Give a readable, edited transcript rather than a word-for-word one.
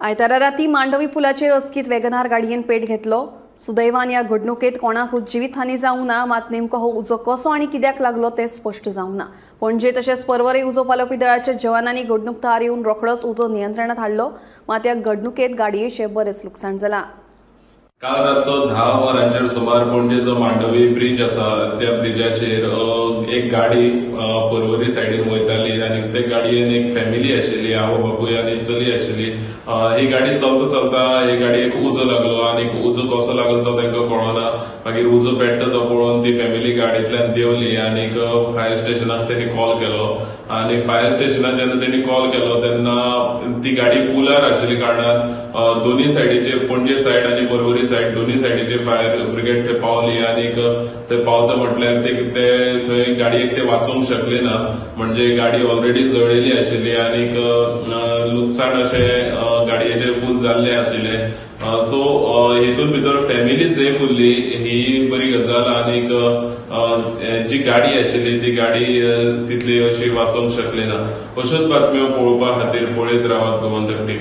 आयतारा राती मांडवी पुलाचेर अचकीत वेगनार गाडयेन पेट घेतलो. सुदैवान ह्या घडणुकेत कोणाकूच जिवीतहानी जावंक ना, मात नेमको हो उजो कसो आनी कित्याक लागलो तें स्पश्ट जावंक ना. पणजे तशेंच पर्वरी उजो पालोवपी दळाच्या जवानांनी घडणूक थळार येवन रोखडोच उजो नियंत्रणात हाडलो, मात ह्या घडणुकेत गाडयेचें बरेंच लुकसाण जालां. काल रातचो 10 वरांचेर सुमार पणजेचो मांडवी ब्रिज आसा त्या ब्रिजाचेर एक गाडी पर्वरी सायडीन वयताली आनी ते गाडयेन एक फॅमिली आशिल्ली, आवय बापूय आनी चली आशिल्ली. ही गाडी चलता चलता हे गाडयेक उजो लागलो आनी उजो कसो लागलो तो तांकां कळना. मागीर उजो पेट्टा तो पळोवन ती फॅमिली गाडयेंतल्यान देंवली आनी फायर स्टेशनाक तेणी कॉल केलो आनी फायर स्टेशनाक जेन्ना तेणी कॉल केलो तेन्ना ती गाडी पुलार आशिल्ली कारणान दोनी सायडीचे पणजे सायड आनी पर्वरी सायड दोनी सायडीचे फायर ब्रिगेड थंय पावली आनी थंय पावता म्हटल्यार ते थंय गाडयेक ते वाचोवंक शकले ना, म्हणजे गाडी ऑलरेडी जळिल्ली आशिल्ली आनी लुकसाण अशें गाडयेचें फूल जाल्लें आशिल्लें. सो हेतून भितर फॅमिली सेफ उरली ही बरी गजाल आनी जी गाडी आशिल्ली ती गाडी तितली अशी वाचोवंक शकली ना. अश्योच बातम्यो पळोवपा खातीर पळयत रावात गोमंतक टीव्ही.